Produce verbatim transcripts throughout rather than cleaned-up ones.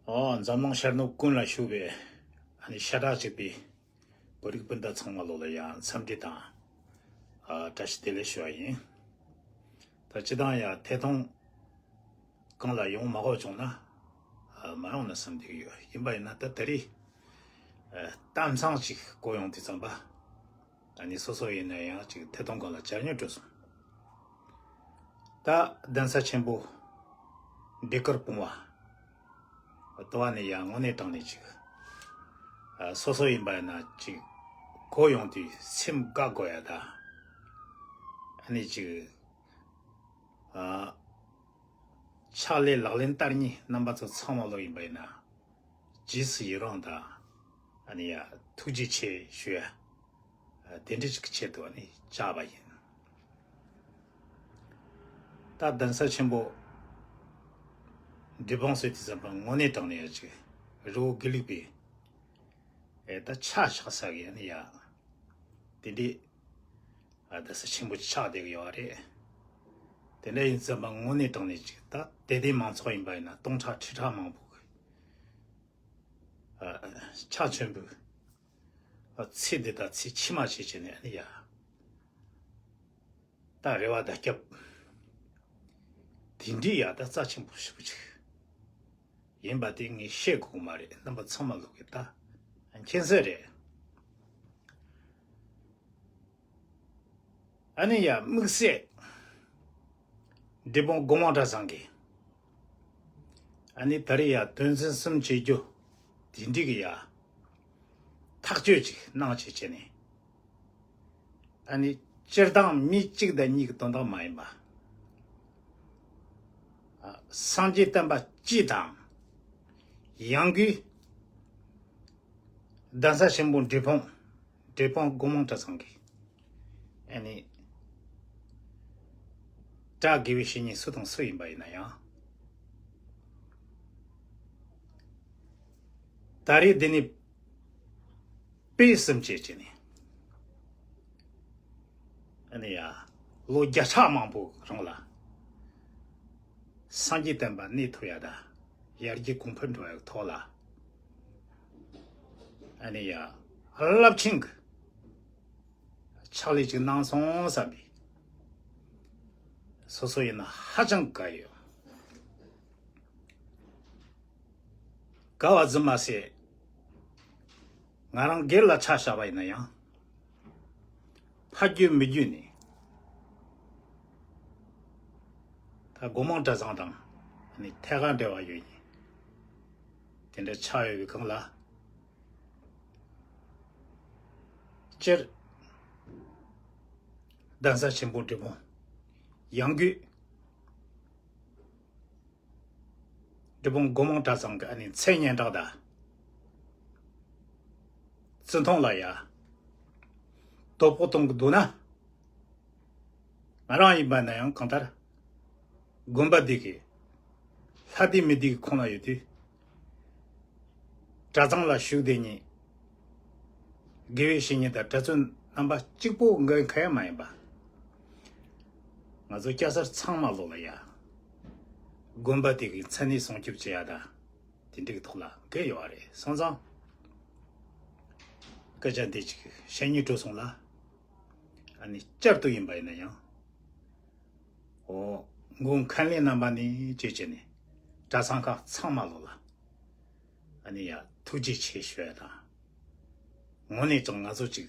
ཨོ། འཛམ་གླིང་ཤར་ནུབ་ཀུན་ལ་བཞུགས་པའི་ཨ་ནི་ཤ་ཁྲག་གཅིག་པའི་བོད་རིགས་སྤུན་ཟླ་ཚང་མ་ལོ་ལ་ཡང་འཚམས་འདྲི་དང་། ཨ། བཀྲ་ཤིས་བདེ་ལེགས་ཞུ་བ་ཡིན། ད་སྤྱི་བཏང་ཡང་ཐད་གཏོང་སྒང་ལ་ཡོང་མ་དགོས་བྱུང་ན། ཨ། མ་ཡོང་ན་བསམ་བསྡད་ཀྱི་ཡོད། ཡིན་པ་ཡིན་ན་ད་ད་རེས། ཨ། གཏམ་བཟང་ཅིག་གོ་ཡོང་དུས་ཙམ་པ། ཨ་ནི་སོ་སོ་ཡིན་ན་ཡང་ཅིག་ཐད་གཏོང་སྒང་ལ་བཅར་མྱོང་འགྲོ་སོང་། ད་གདན་ས་ཆེན་པོ་འབྲས་དཀར་སྤུངས་པ་དུ་བ་ནས་ཡང་དངོས་གནས་དྲང་གནས་ཅིག། ཨ། སོ་སོ་ཡིན་པ་ཡིན་ན་ཅིག་གོ་ཡོང་དུས་སེམས་དགའ་དགོས་ཡ་ད། ཨ་ནི་ཅིག། ཨ། ཕྱག་ལས་ལག་ལེན་བསྟར་མཁན་རྣམ་པ་ཚོ་ཚང་མ་ལོ་ཡིན་པ་ཡིན་ན། རྗེས་སུ་ཡི་རང་དང་། ཨ་ནི་ཡ་ཐུགས་རྗེ་ཆེ་ཞུ་ཡ། དེ་འདྲ་ཞིག་གི་ཆེད་དུ་ཨ་ནི་བཅར་བ་ཡིན། ད་གདན་ས་ཆེན་པོ་འབྲས་སྤུངས་ཟེར་དུས་ཙམ་པ་དངོས་གནས་དྲང་གནས་ཡ་ཅིག་རི་བོ་དགེ་ལུགས་པའི། ཨེ། ད་ཆ་བཞག་ས་གི་ཨ་ནི་ཡ། དེ་འདྲའི། ཨ། གདན་ས་ཆེན་པོ་ཆགས་བསྡད་ཀྱི་ཡོད་རེད། དེ་འདྲ་ཡིན་ཙམ་པ་དངོས་གནས་དྲང་གནས་ཅིག་ད་དད་ལྡན་མང་ཚོགས་ཡིན་པ་ཡིན་ན་སྟོང་ཕྲག་ཁྲི་ཕྲག་མང་པོ་གི། ཨ། ཕྱག་མཆོད་འབུལ། ཨ། ཚེ་འདི་དང་ཚེ་ཕྱི་མ་ཞེས་བྱས་ནས་ཨ་ནི་ཡ། ད་རེ་བ་ད་སྐྱབས། དེ་འདྲའི་ཡ་ད་རྩ་ཆེན་པོ་ཞེ་པོ་ཅིག་ཡིན་པ་དེ་ངས་བཤད་དགོས་མ་རེད། རྣམ་པ་ཚང་མ་ལོ་གི་ད་མཁྱེན་གསལ་རེད། ཨ་ནི་ཡ་དམིགས་བསལ་འབྲས་སྤུངས་སྒོ་མང་གྲྭ་ཚང་གི། ཨ་ནི་ད་རེས་ཡ་དོན་ཚན་གསུམ་བྱེད་རྒྱུ་དེ་འདྲའི་གི་ཡ་ཐག་གཅོད་ཅིག་གནང་བྱས་བྱས་ནས། ཨ་ནི་སྤྱིར་བཏང་མི་གཅིག་དང་གཉིས་ཀྱི་དོན་དག་མ་ཡིན་པ། ཨ། སངས་རྒྱས་བསྟན་པ་སྤྱི་དང་། ཡང་སྒོས་གདན་ས་ཆེན་པོ་འབྲས་སྤུངས། འབྲས་སྤུངས་སྒོ་མང་གྲྭ་ཚང་གི། ཨ་ནི། གྲྭ་དགེ་བའི་བཤེས་གཉེན་སུ་དང་སུ་ཡིན་པ་ཡིན་ན་ཡང་། ད་རེས་འདི་ནས་པེ་གསུམ་བཅས་བྱས་ནས། ཨ་ནི་ཡ། ལོ་བརྒྱ་ཕྲག་མང་པོ་རིང་ལ། སངས་རྒྱས་བསྟན་པ་གནས་ཐུབ་ཡ་དང་། ཡར་རྒྱས་གོང་འཕེལ་འགྲོ་ཡ་ཐོག་ལ། ཨ་ནི་ཡ། རླབས་ཆེན་གྱི་ཕྱག་ལས་ཅིག་གནང་སོང་བསམ་པའི། སོ་སོ་ཡིན་ན་ཧ་ཅང་དགའ་ཡོད། དགའ་བ་ཙམ་མ་ཟད། ང་རང་སྒེར་ལ་ཆ་བཞག་པ་ཡིན་ན་ཡང་། ཕ་རྒྱུད་མི་རྒྱུད་ནས། ད་སྒོ་མང་གྲྭ་ཚང་དང་ནི་ཐད་ཀར་འབྲེལ་བ་ཡོད་མཁན། དེ་འདྲ་ཆགས་ཡོད་པའི་སྒང་ལ། སྤྱིར། གདན་ས་ཆེན་པོ་འབྲས་སྤུངས། ཡང་སྒོས། འབྲས་སྤུངས་སྒོ་མང་གྲྭ་ཚང་གི་ཨ་ནི་མཚན་སྙན་གྲགས་དང་། བརྩི་མཐོང་ལ་ཡ། དོ་ཕོག་གཏོང་གི་འདུག་ན། ང་རང་ཡིན་པ་ན་ཡང་གང་ལྟར། དགོན་པ་འདི་གི་ལྷ་སྡེ་མི་སྡེ་གི་ཁོངས་ལ་ཡོད་དུས། གྲྭ་ཚང་ལ་ཞུགས་བསྡད་མཁན། དགེ་བའི་བཤེས་གཉེན་དང་གྲྭ་བཙུན་རྣམ་པ་གཅིག་པོ་འགན་འཁུར་ཡ་མ་ཡིན་པ། ང་ཚོ་སྐྱ་སེར་ཚང་མ་ལོ་ལ་ཡ། དགོན་པ་དེ་གི་མཚན་གནས་སྲུང་སྐྱོབ་བྱེད་ཡ་དང་། དེ་འདྲའི་ཐོག་ལ་འགན་ཡོད་རེད། སོང་ཙང་། སྐད་ཆ་འདི་ཅིག་བཤད་སྙིང་བྲོ་སོང་ལ། ཨ་ནི་བསྐྱར་དུ་ཡིན་པ་ཡིན་ན་ཡང་། འོ། མགོན་མཁན་ལས་རྣམ་པ་ནས་བཅས་བྱས་ནས་གྲྭ་ཚང་ཁག་ཚང་མ་ལོ་ལ། ཨ་ནི་ཡ་ཐུགས་རྗེ་ཆེ་ཞུ་ཡ་དང་། དངོས་གནས་ཀྱང་ང་ཚོ་ཅིག་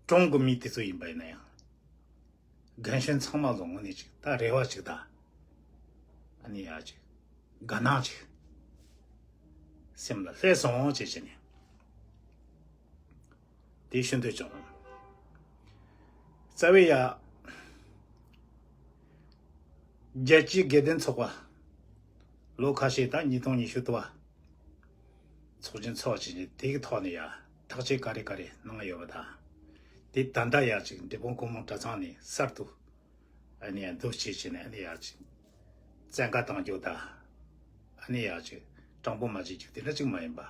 གྲོང་གི་མི་དེ་ཚོ་ཡིན་པ་ཡིན་ན་ཡང་། རྒན་གཞོན་ཚང་མ་ལོ་དངོས་གནས་ཅིག་ད་རེ་བ་ཅིག་དང་། ཨ་ནི་ཡ་ཅིག་དགའ་སྣང་ཅིག་སེམས་ལ་སླེབས་སོང་བྱས་བྱས་ནས། དེ་ཤིན་ཏུ་ཀྱང་། རྩ་བའི་ཡ། རྒྱལ་སྤྱིའི་དགེ་ལྡན་ཚོགས་པ། ལོ་ཁ་ཤས་དང་ཉིས་སྟོང་ཉི་ཤུ་དུ་བ། ཚོགས་ཆེན་ཚོགས་ཆེན་གྱི་དེའི་ཐོག་ནས་ཡ། ཐག་བཅད་ག་རེ་ག་རེ་གནང་ཡོད་པ་དང་། དེ་ད་ལྟ་ཡ་ཅིག་འབྲས་སྤུངས་སྒོ་མང་གྲྭ་ཚང་ནས་གསར་དུ། ཨ་ནི་ཡ་འདུ་བྱེད་བྱས་ནས་ཨ་ནི་ཡ་ཅིག་བཙན་བཀའ་བཏང་རྒྱུ་དང་། ཨ་ནི་ཡ་ཅིག་དྲང་པོ་མ་བྱེད་རྒྱུ་དེ་འདྲ་ཅིག་མ་ཡིན་པ།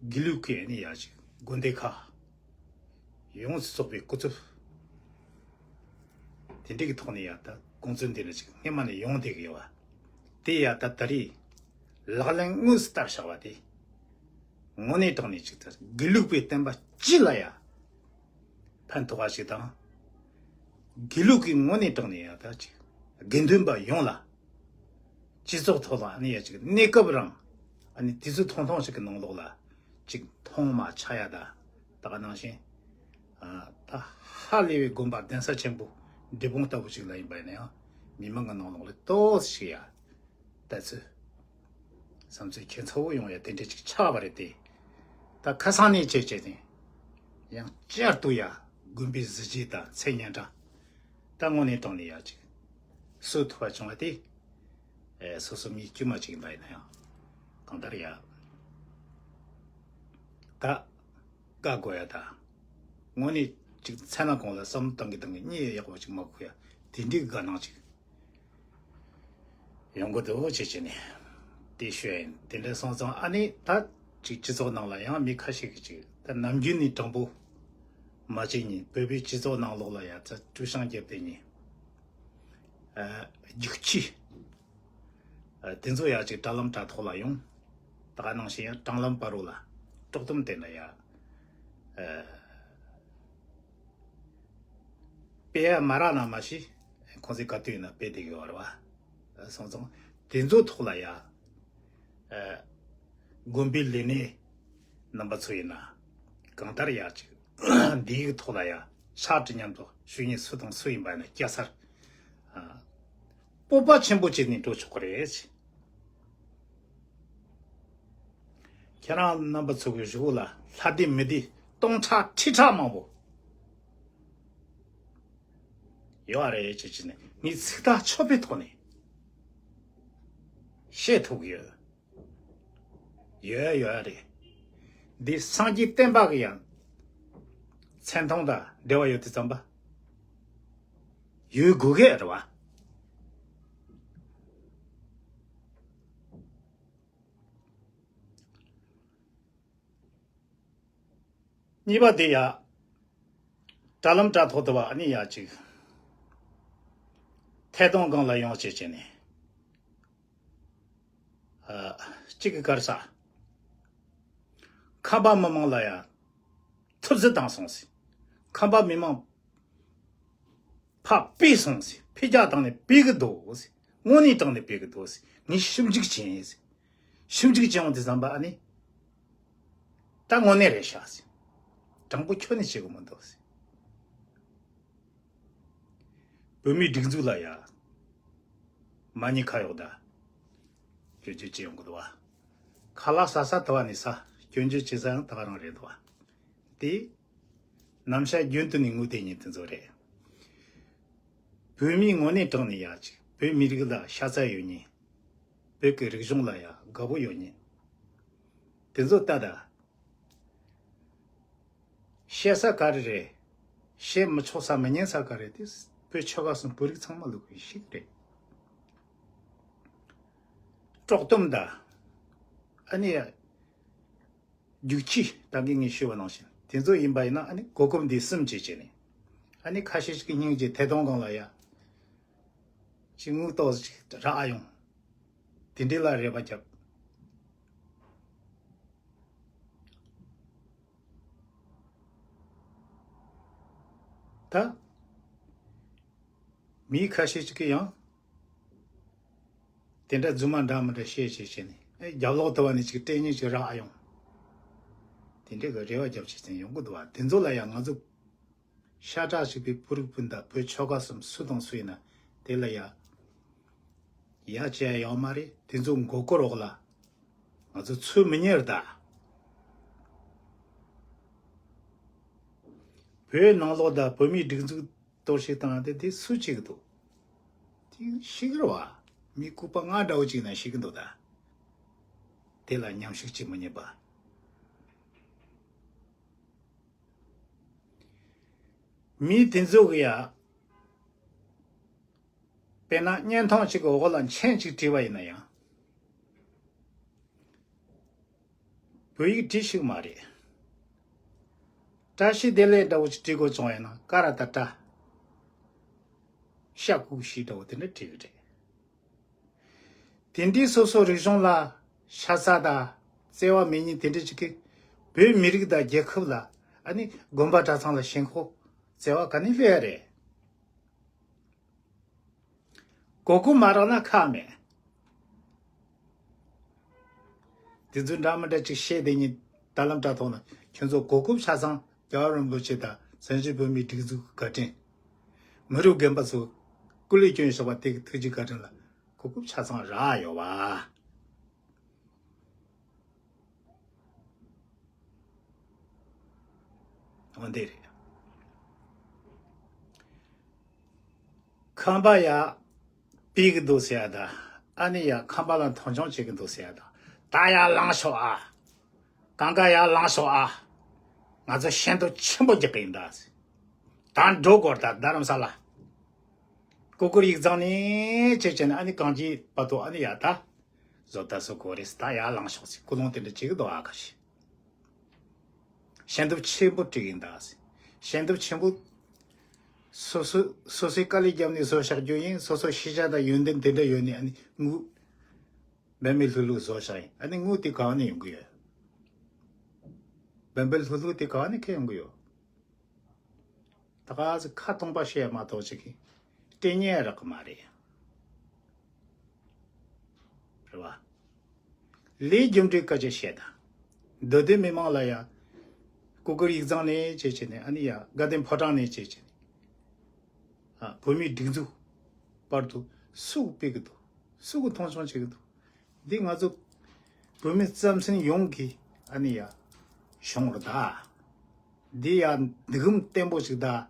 དགེ་ལུགས་ཀྱི་ཨ་ནི་ཡ་ཅིག་དགོན་སྡེ་ཁག་ཡོངས་སུ་རྫོགས་པའི་སྐུ་ཚབ། དེ་འདྲ་གི་ཐོག་ནས་ཡ་ད་དགོངས་ཚུལ་འདི་འདྲ་ཅིག་སྔས་མ་ནས་ཡོང་བསྡད་ཀྱི་ཡོད་ དེ་ཡ་ད་ད་རེས་ལག་ལེན་དངོས་སུ་བསྟར་བཞག་པ་དེ། དངོས་གནས་དྲང་གནས་ཅིག་ད་དགེ་ལུགས་པའི་བསྟན་པ་སྤྱི་ལ་ཡ་ཕན་ཐོགས་པ་ཞིག་དང་། དགེ་ལུགས་ཀྱི་དངོས་གནས་དྲང་གནས་ཡ་ད་ཅིག་དགེ་འདུན་པ་ཡོངས་ལ་སྤྱི་ཚོགས་ཐོག་ལ་ཨ་ནི་ཡ་ཅིག་གནས་སྐབས་རང་ཨ་ནི་དུས་ཚོད་ཐུང་ཐུང་ཞིག་གི་ནང་ལོགས་ལ་ཅིག་མཐོང་མ་ཆགས་ཡ་ད་ད་ག་ནང་བཞིན་ཨ་ད་ཧ་ལས་པའི་དགོན་པ་གདན་ས་ཆེན་པོ་འབྲས་སྤུངས་ལྟ་བུ་ཞིག་ལ་ཡིན་པ་ཡིན་ན་ཡང་མི་མང་གི་ནང་ལོགས་ལ་ཏོག་ཙམ་ཞིག་ཡ། ལྟ་ཚུལ། བསམ་ཚུལ་ཁྱད་མཚར་བོ་ཡོང་ཡ་དེ་འདྲ་ཅིག་ཆགས་པ་རེད་དེ། ད་ཁ་སང་ནས་བྱས་བྱས་ཏེ། ཡང་བསྐྱར་དུ་ཡ་དགོན་པའི་གཟི་བརྗིད་དང་མཚན་སྙན་གྲགས། ད་དངོས་གནས་དྲང་གནས་ཡ་ཅིག་གསོ་ཐུབ་པ་བྱུང་བ་དེ། ཨེ་སོ་སོ་མི་དཀྱུས་མ་ཅིག་ཡིན་པ་ཡིན་ན་ཡང་། གང་ལྟར་ཡ། ད། དགའ་དགོས་ཡ་ད། དངོས་གནས་ཅིག་མཚན་ལ་གང་ལ་བསམ་བློ་བཏང་གི་བཏང་གི་གཉིད་ཡག་པོ་ཅིག་མ་ཁུག་ཡ་དེ་འདྲའི་དགའ་སྣང་ཅིག་ཡོང་གི་འདུག་ཅེས་བྱས་ནས་དེ་ཤོད་ཡིན། དེ་འདྲ་སོང་ཙང་ཨ་ནི་ད་ཅིག་སྤྱི་ཚོགས་ནང་ལ་ཡང་མི་ཁ་ཤས་ཀྱིས་ཅིག་ད་ནམ་རྒྱུན་ནས་དྲང་པོ་མ་བྱས་ཉིན་བོད་པའི་སྤྱི་ཚོགས་ནང་ལོགས་ལ་ཡ་ད་ཀྲུའུ་ཞང་རྒྱབ་དེ་ཉིན་རྒྱུག་ཁྱི་དེ་ཚོ་ཡ་ཅིག་དྲ་ལམ་དྲ་ཐོག་ལ་ཡོང་། ད་ག་ནང་བཞིན་ཡང་དྲང་ལམ་བར་རོ་ལ་དཀྲོག་གཏམ་དེ་འདྲ་ཡ། སྤེལ་ཡ་མ་རག་ན་མ་ཤེས། ཁོང་ཚོས་ག་དུས་ཡིན་ན་སྤེལ་བསྡད་ཀྱི་ཡོད་རེད་བ། སོང་ཙང་དེ་ཚོའི་ཐོག་ལ་ཡ། དགོན་པའི་ལས་སྣེ་རྣམ་པ་ཚོ་ཡིན་ན། གང་ལྟར་ཡ་ཅིག་འདིའི་ཐོག་ལ་ཡ་ཕྱག་བྲིས་མཉམ་དུ་ཞུ་མཁན་སུ་དང་སུ་ཡིན་པ་ཡིན་ན་སྐྱ་སར། སྤོབས་པ་ཆེན་པོ་བྱས་ནས་འགྲོ་ཆོག་གི་རེད། ཁྱེད་རང་རྣམ་པ་ཚོ་གི་གཞུག་ལ་ལྷ་སྡེ་མི་སྡེ་སྟོང་ཕྲག་ཁྲི་ཕྲག་མང་པོ་ཡོད་རེད་ཅེས་བྱས་ནས་ངས་ཚིག་ཐག་ཆོད་པའི་ཐོག་ནས་བཤད་ཐུབ་ཀྱི་ཡོད། ཡོད་ཡོད་རེད། འདི་སངས་རྒྱས་བསྟན་པ་གི་ཡང་མཚན་མཐོང་དང་འབྲེལ་བ་ཡོད་དུས་ཙམ་པ་ཡོད་དགོས་གི་རེད་བ། གཉིས་པ་དེ་ཡ། དྲ་ལམ་དྲ་ཐོག་ཏུ་བ་ཨ་ནི་ཡ་གཅིག་ཐད་གཏོང་སྒང་ལ་ཡོང་བྱེད་བྱས་ནས། ཨ། གཅིག་གི་གར་ས། ཁམས་པ་མི་མང་ལ་ཡ། ཐུབ་ཚོད་བཏང་སོང་ཟེར། ཁམས་པ་མི་མང་ཕར་ཕུད་སོང་ཟེར། ཕུད་རྒྱག་བཏང་ནས་ཕུད་གི་འདུག་ཟེར། དངོས་གནས་དྲང་ནས་ཕུད་གི་འདུག་ཟེར། ངས་ཞིབ་འཇུག་བྱས་ཡིན་ཟེར། ཞིབ་འཇུག་བྱས་ཡོང་དུས་ཙམ་པ་ཨ་ནི། ད་དངོས་གནས་རེད་ཤག་ཟེར། དྲང་པོ་ཁྱོན་ནས་བྱེད་གི་མི་འདུག་ཟེར། བོད་མིའི་སྒྲིག་འཛུགས་ལ་ཡ། མ་ཉེས་ཁ་གཡོག་ད། སྐྱོན་བརྗོད་བྱེད་ཡོང་གི་འདུག་བ། ཁ་ལག་ཟ་ས་དུ་བ་ནས་ས་སྐྱོན་བརྗོད་བྱེད་ས་ཡང་ད་ག་རང་རེད་འདུག་བ། དེ། ནམ་ཞག་རྒྱུན་དུ་ནས་ངུ་དེ་ཉིན་དེ་ཚོ་རེད། བོད་མིའི་དངོས་གནས་དྲང་ནས་ཡ་ཅིག་བོད་མི་རིགས་ལ་ཤ་ཚ་ཡོད་ཉིན། བོད་ཀྱི་རིག་གཞུང་ལ་ཡ་དགའ་པོ་ཡོད་ཉིན། དེ་ཚོ་ལྟ་ད། བཤད་ས་ག་རེ་རེད། བཤད་མི་ཆོག་ས་མི་ཉན་ས་ག་རེ་དེ་བོད་ཆོལ་ཁ་གསུམ་བོད་རིགས་ཚང་མ་ལུག་གི་ཤིག་རེད། དཀྲོག་གཏམ་ད། ཨ་ནི། རྒྱུག་ཁྱི་ད་གིན་ངས་ཞུས་པ་ནང་བཞིན་དེ་ཚོ་ཡིན་པ་ཡིན་ན་ཨ་ནི་གོ་སྐབས་འདི་གསུམ་བྱས་བྱས་ནས་ཨ་ནི་ཁ་ཤས་ཤིག་གི་སྙིང་རྗེ་ཐད་གཏོང་སྒང་ལ་ཡ། ཅིག་དངུལ་ཏོག་ཅིག་རག་ཡོང་། དེ་འདྲའི་ལ་རེ་བ་བརྒྱབ། ད། མི་ཁ་ཤས་ཅིག་གིས་ཡང་། དེ་འདྲ་རྫུན་མ་འདྲ་མི་འདྲ་བཤད་བཤད་བཤད་ནས་ཨེ་རྒྱབ་ལོག་ལྟ་བ་ནས་ཅིག་སྤྲད་ཉེན་ཅིག་རག་ཨ་ཡོང་། དེ་འདྲའི་གི་རེ་བ་རྒྱབ་བྱས་ཙང་ཡོང་གི་འདུག་བ། དེ་ཚོ་ལ་ཡང་ང་ཚོ་ཤ་ཁྲག་གཅིག་པའི་བོད་རིགས་སྤུན་ཟླ་བོད་ཆོལ་ཁ་གསུམ་སུ་དང་སུ་ཡིན་ན་དེ་ལ་ཡ། ཡ་བྱས་ཡོད་མ་རེད། དེ་ཚོ་མགོ་སྐོར་འོག་ལ་ང་ཚོ་ཚུར་མི་ཉར་ད། བོད་ནང་ལོགས་ད་བོད་མིའི་སྒྲིག་འཛུགས་གཏོར་བཤིག་བཏང་དེ་དེ་སུ་གཅིག་འདུག་དེ་ཤི་གི་རེད་བ། མི་ལྐུགས་པ་ང་འདྲ་བོ་གཅིག་ན་ཤི་གི་འདུག་ད། དེ་ལ་མཉམ་ཞུགས་བྱེད་མི་ཉན་པ། མི་དེ་ཚོ་གི་ཡ། དཔེར་ན་བརྙན་ཐུང་གཅིག་གི་འོག་ལ་མཆན་གཅིག་བྲིས་པ་ཡིན་ན་ཡང་། བོད་ཡིག་བྲིས་ཤིག་མ་རེད། བཀྲ་ཤིས་བདེ་ལེགས་འདྲ་བོ་ཅིག་བྲིས་དགོས་བྱུང་བ་ཡིན་ན་ཀ་ར་ད་བཀྲ། ཤ་ཀུ་ཤི་འདྲ་བོ་དེ་འདྲ་བྲིས་གི་རེད། དེ་འདྲའི་སོ་སོ་རིག་གཞུང་ལ་ཤ་ཚ་དང་བརྩེ་བ་མེད་མཁན་དེ་འདྲ་ཅིག་གིས་བོད་མི་རིགས་དང་རྒྱལ་ཁབ་ལ། ཨ་ནི་དགོན་པ་གྲྭ་ཚང་ལ་ཞེན་ཁོག་བརྩེ་བ་ག་ནས་སླེབས་ཡ་རེད། གོ་སྐབས་མ་རག་ན་ཁག་མེད། དེ་ཚོ་འདྲ་མི་འདྲ་ཅིག་བཤད་དེ་ཉིད་ད་ལམ་དྲ་ཐོག་ན་ཁྱོད་ཚོ་གོ་སྐབས་ཆ་ཚང་རྒྱལ་བ་རིན་པོ་ཆེ་དང་བཙན་བྱོལ་བོད་མིའི་སྒྲིག་འཛུགས་བཀའ་དྲིན། མི་རབས་རྒན་པ་ཚོ་སྐུ་ལས་བསྐྱོན་བཞག་པ་དེ་གི་ཐུགས་རྗེ་བཀའ་དྲིན་ལ་གོ་སྐབས་ཆ་ཚང་རག་ཡོད་པ། འོ་འདི་རེད། ཁམས་པ་ཡ་སྤེལ་གི་འདུག་ཟེར་ཡ་ད། ཨ་ནི་ཡ་ཁམས་པ་ལ་མཐོང་ཆུང་བྱེད་གི་འདུག་ཟེར་ཡ་ད། ད་ཡར་ལངས་ཤོག་ཨ། གང་ག་ཡར་ལངས་ཤོག་ཨ། ང་ཚོ་ཤན་སྟོབས་ཆེན་པོ་རྒྱག་གི་ཡིན་ད་ཟེར། ད་འགྲོ་དགོས་ད་རྡ་རམ་ས་ལ། ཀུ་ཀུར་ཡིག་ཚང་ནས་བྱས་བྱས་ནས་ཨ་ནི་གངས་སྐྱིད་བར་དུ་ཨ་ནི་ཡ་ད། བཟོ་ལྟ་སོ་གོ་རེས་ད་ཡར་ལངས་ཤོག་ཟེར་ཀུན་སློང་དེ་འདྲ་བྱེད་གི་འདུག་ཨ་ཁ་ཤས། ཞལ་འདེབས་ཆེན་པོ་བསྒྲིགས་ཡིན་ད་ཟེར། ཞལ་འདེབས་ཆེན་པོ། སོ་སོ་སོ་སོའི་དཀའ་ལས་བརྒྱབ་ནས་བཟོ་བཞག་རྒྱུ་ཡིན། སོ་སོ་ཤེས་བྱ་དང་ཡོན་ཏན་དེ་འདྲ་ཡོད་ནས་ཨ་ནི་དངུལ། འབད་མེད་ལྷུག་ལྷུག་བཟོ་བཞག་ཡིན། ཨ་ནི་དངུལ་དེ་གང་ནས་ཡོང་གི་ཡོད། འབད་མེད་ལྷུག་ལྷུག་དེ་གང་ནས་ཁྱེར་ཡོང་གི་ཡོད། ད་ག་ཟེ་ཁ་སྟོང་པ་བཤད་མ་གཏོགས་ཅིག་གིས་སྐྲན་ཉེ་རག་གི་མ་རེད། རེད་བ། ལས་རྒྱུ་འབྲས་སྐད་ཆ་བཤད་དང་། མདོ་སྟོད་མི་མང་ལ་ཡ། ཀུ་ཀུར་ཡིག་ཚང་ནས་བྱས་བྱས་ནས་ཨ་ནི་ཡ་དགའ་ལྡན་ཕོ་བྲང་ནས་བྱས་བྱས་ནས། ཨ་བོད་མིའི་སྒྲིག་འཛུགས་བར་དུ་སུ་སྤེལ་གི་འདུག་སུ་གི་མཐོང་ཆུང་བྱེད་གི་འདུག་འདི་ང་ཚོ་བོད་མི་རྩམ་ཟན་ཡོངས་ཀྱི་ཨ་ནི་ཡ་གཞུང་རེད་ད། འདི་ཡ་འདི་གུམ་བརྟན་པོ་ཞིག་ད།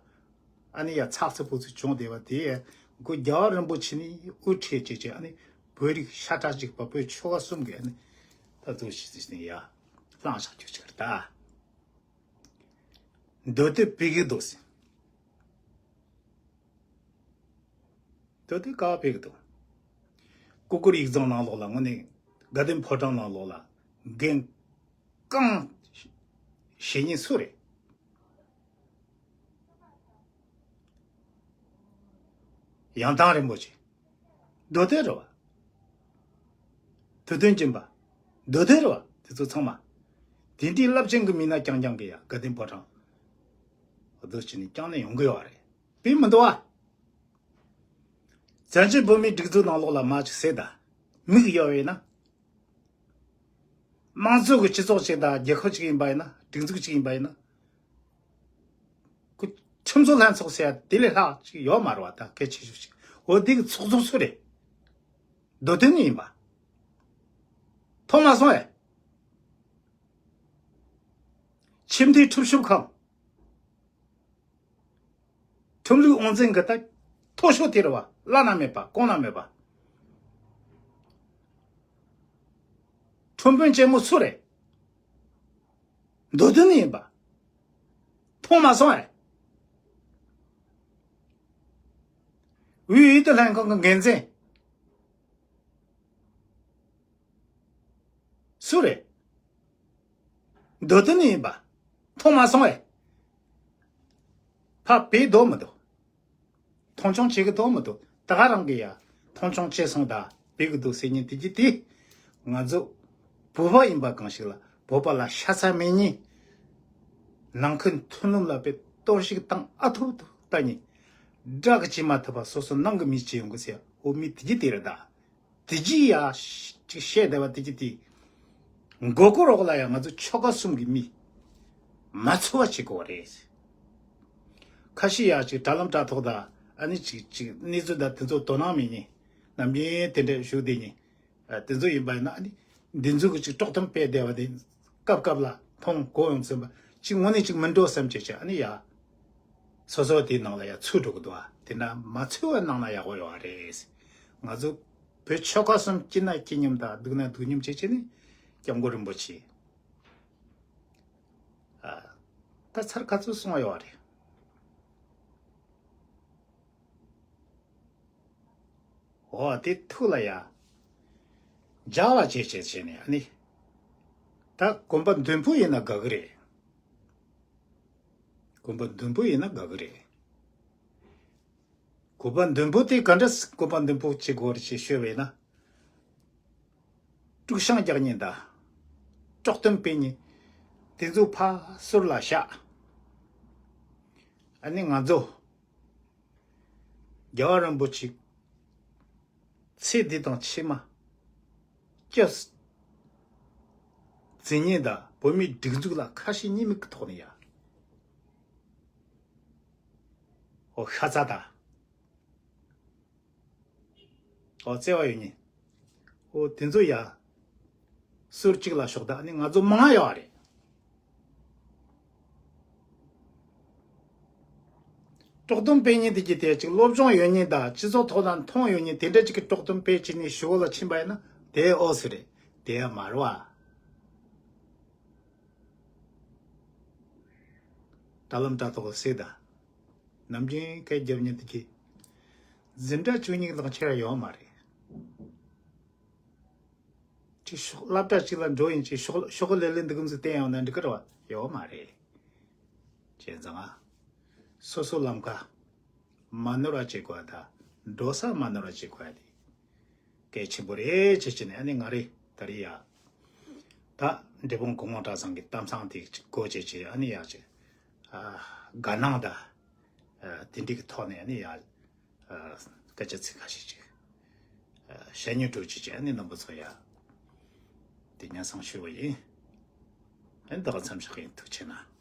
ཨ་ནི་ཡ་ཚགས་ཚུད་པོ་ཚུད་བྱུང་བསྡད་པ་དེ་ཡ་མགོ་རྒྱལ་བ་རིན་པོ་ཆེ་ནི་དབུ་ཁྲིད་བྱེད་ཀྱི་ཨ་ནི་བོད་རིགས་ཤ་ཁྲག་གཅིག་པ་བོད་ཆོལ་ཁ་གསུམ་གྱི་ཨ་ནི་ད་དུ་ཞིག་ནི་ཡ་བླངས་བཞག་རྒྱུ་ཅིག་རེད་ད། མདོ་སྟོད་སྤེལ་གི་འདུག་ཟེར། མདོ་སྟོད་ག་པ་སྤེལ་གི་འདུག་ཀུ་ཀུར་ཡིག་ཚང་ནང་ལོགས་ལ་དངོས་གནས་དགའ་ལྡན་ཕོ་བྲང་ནང་ལོགས་ལ་འགན་རྐང་བཞེས་མཁན་སུ་རེད། ཡང་དང་རིན་པོ་ཆེ། མདོ་སྟོད་རེད་བ། དུས་སྟོན་སྦྱིན་པ། མདོ་སྟོད་རེད་བ། དེ་ཚོ་ཚང་མ། དེ་འདྲའི་རླབས་ཆེན་གྱི་མི་སྣ་རྐྱང་རྐྱང་གི་ཡ་དགའ་ལྡན་ཕོ་བྲང་། འོ་དོ་ཅི་ནས་རྐྱང་ནས་ཡོང་གི་ཡོད་རེད། དཔེ་མི་འདུག་བ། བཙན་བྱོལ་བོད་མིའི་སྒྲིག་འཛུགས་ནང་ལོགས་ལ་མ་ཅིག་ཟེར་ད། མིག་གཡོ་བས་ན། དམངས་གཙོ་གི་སྤྱི་ཚོགས་ཅིག་དང་རྒྱལ་ཁབ་ཅིག་ཡིན་པ་ཡིན་ན། སྒྲིག་འཛུགས་ཅིག་ཡིན་པ་ཡིན་ན། ཁོ་ཁྲིམས་བཟོ་ལྷན་ཚོགས་ཟེར་ཡ་དེ་ལས་ལྷག་ཅིག་ཡོད་མ་རེད་བ། ད་གལ་ཆེ་ཤོས་ཅིག་འོ་དེ་གི་ཚོགས་གཙོ་སུ་རེད། མདོ་དོན་ནས་ཡིན་པ། མཐོང་མ་སོང་ཨེ། ཁྱིམ་མཐའི་ཁྲིམས་ཞིབ་ཁང་། ཁྲིམས་ལུགས་དབང་འཛིན་གྱི་ད་མཐོ་ཤོས་དེ་རེད་བ། བླ་ན་མེད་པ་གོང་ན་མེད་པ། ཁྲིམས་དཔོན་ཆེན་མོ་སུ་རེད། མདོ་དོན་ནས་ཡིན་པ། མཐོང་མ་སོང་ཨེ། དབུས་འོས་བསྡུ་ལྷན་ཁང་གི་འགན་འཛིན། སུ་རེད། མདོ་དོན་ནས་ཡིན་པ། མཐོང་མ་སོང་ཨེ། ཕ་བེད་དོ་མི་འདུག་མཐོང་ཆུང་བྱེད་གི་དོ་མི་འདུག་ད་ག་རང་གི་ཡ་མཐོང་ཆུང་བྱེད་སོང་ད་བེད་གི་འདུག་ཟེར་མཁན་དེ་གྱི་དེ། ང་ཚོ་བོད་པ་ཡིན་པ་གང་ཞིག་ལ་བོད་པ་ལ་ཤ་ཚ་མེད་མཁན། ནང་ཁུལ་མཐུན་ལམ་ལ་དཔེ་གཏོར་བཤིག་བཏང་ཨ་ཐུབ་ཐུབ་ལྟ་མཁན། དགྲ་གིས་བྱེད་མ་ཐུབ་པ་སོ་སོ་ནང་གི་མིས་བྱེད་ཡོང་གི་ཟེར་འོ་མི་དེ་གྱི་དེ་རེད་ད། དེ་རྗེས་ཡ་ཅིག་བཤད་བསྡད་པ་དེ་གྱི་དེ། མགོ་སྐོར་འོག་ལ་ཡ་ང་ཚོ་ཆོལ་ཁ་གསུམ་གྱི་མི་མ་ཚོར་བ་བྱེད་དགོས་རེད། ཁ་ཤས་ཡ་ཅིག་དྲ་ལམ་དྲ་ཐོག་ད་ཨ་ནི་ཅིག་ཅིག་གནས་ཚུལ་ད་དེ་ཚོ་དོ་སྣང་མེད་མཁན་ནམ་རྒྱུན་དེ་འདྲ་བཞུགས་བསྡད་མཁན་དེ་ཚོ་ཡིན་པ་ཡིན་ན་ཨ་ནི་འདི་ཚོ་གི་ཅིག་དཀྲོག་གཏམ་སྤེལ་བསྡད་པ་དེ་སྐབས་སྐབས་ལ་མཐོང་གོ་ཡོང་ཚུལ་པ་ཅིག་དངོས་གནས་ཅིག་མི་འགྲོ་བསམ་བྱས་བྱས་ཨ་ནི་ཡ། སོ་སོ་དེའི་ནང་ལ་ཡ་ཚུད་འགྲོ་གི་འདུག་ཨ། དེ་འདྲ་མ་ཚུད་པ་གནང་ན་ཡག་པོ་ཡོད་རེད། ང་ཚོ་བོད་ཆོལ་ཁ་གསུམ་སྐྱིད་ན་སྐྱིད་སྙམ་དང་སྡུག་ན་སྡུག་སྙམ་བྱེད་བྱེད་ནི་སྐྱབས་མགོན་རིན་པོ་ཆེ། ཨ། ད་ཚར་ག་ཚོད་སོང་བ་ཡོད་རེད། འོ་དེ་ཐུགས་ལ་ཡ། འཇགས་པ་བྱེད་བྱེད་བྱེད་ནས་ཨ་ནི། ད་གོམ་པ་མདུན་སྤོ་ཡིན་ན་དགའ་གི་རེད། གོམ་པ་མདུན་སྤོ་ཡིན་ན་དགའ་གི་རེད། གོམ་པ་མདུན་སྤོ་དེ་ག་འདྲ་གོམ་པ་མདུན་སྤོ་བྱེད་དགོས་རེད་ཅེས་ཤོད་པས་ན། དཀྲུག་ཤིང་རྒྱག་མཁན་དང་། དཀྲོག་གཏམ་སྤེལ་མཁན་དེ་ཚོ་ཕར་ཟུར་ལ་བཞག་ཨ་ནི་ང་ཚོ་རྒྱལ་བ་རིན་པོ་ཆེ་ཚེ་འདི་དང་ཕྱི་མ་སྐྱབས་འཛིན་མཁན་དང་བོད་མིའི་སྒྲིག་འཛུགས་ལ་ཁ་ཞེ་གཉིས་མེད་ཀྱི་ཐོག་ནས་ཡ། ཨོ་ཤ་ཚ་དང་། ཨོ་བརྩེ་བ་ཡོད་མཁན། ཨོ་དེ་ཚོ་ཡ། ཟུར་གཅིག་ལ་ཞོག་ད་ནི་ང་ཚོ་མང་ཡོད་རེད། དཀྲོག་གཏམ་སྤེལ་མཁན་དེ་གྱི་དེ་གཅིག་སློབ་སྦྱོང་ཡོད་མཁན་དང་སྤྱི་ཚོགས་ཐོག་ན་མཐོང་ཡོད་མཁན་དེ་འདྲ་གཅིག་གི་དཀྲོག་གཏམ་སྤེལ་བྱས་ནས་ཞི་བོ་ལ་ཕྱིན་པ་ཡིན་ན་དེ་ཨོ་སི་རེད། དེ་ཡ་མ་རེད་བ། དྲ་ལམ་དྲ་ཐོག་སྲིད་ད། ནམ་རྒྱུན་སྐད་རྒྱབ་མཁན་དེ་གྱི། འཛིན་གྲྭ་བཅུ་གཉིས་ལག་ཁྱེར་ཡོད་མ་རེད། ཅིག་ཤོག་སློབ་གྲྭ་གཅིག་ལ་འགྲོ་ཡིན་ཅིག་ཤོག་ཤོག་ལེ་ལེ་འདི་གམ་ཟིག་བསྟན་ཡོང་ན་འགྲིག་གི་རེད་བ། ཡོད་མ་རེད། བྱས་ཙང་ང་། སོ་སོ་ལམ་ཁ། མ་ནོར་བ་བྱེད་དགོས་ད། འགྲོ་ས་མ་ནོར་བ་བྱེད་དགོས་ཡ་དེ། གལ་ཆེན་པོ་རེད་ཅེས་བྱས་ནས་ཨ་ནི་ང་རེ་ད་རེ་ཡ། ད་འབྲས་སྤུངས་གོ་མོ་གྲྭ་ཚང་གི་གཏམ་བཟང་དེ་གོ་བྱས་བྱས་ཨ་ནི་ཡ་བྱས། ཨ་དགའ་སྣང་ད། ཨ་དེ་འདྲའི་གི་ཐོག་ནས་ཨ་ནི་ཡ། ཨ་སྐད་ཆ་ཚིག་ཁ་ཤས་ཅིག་ཨ་བཤད་ཉོན་སྤྲོད་བྱས་བྱས་ཨ་ནི་རྣམ་པ་ཚོ་ཡ། དེ་སྙན་སེང་ཞུ་བ་ཡིན། ཨ་ནི་ད་ག་མཚམས་བཞག་ཡིན། ཐུགས་ཆེ་གནང་།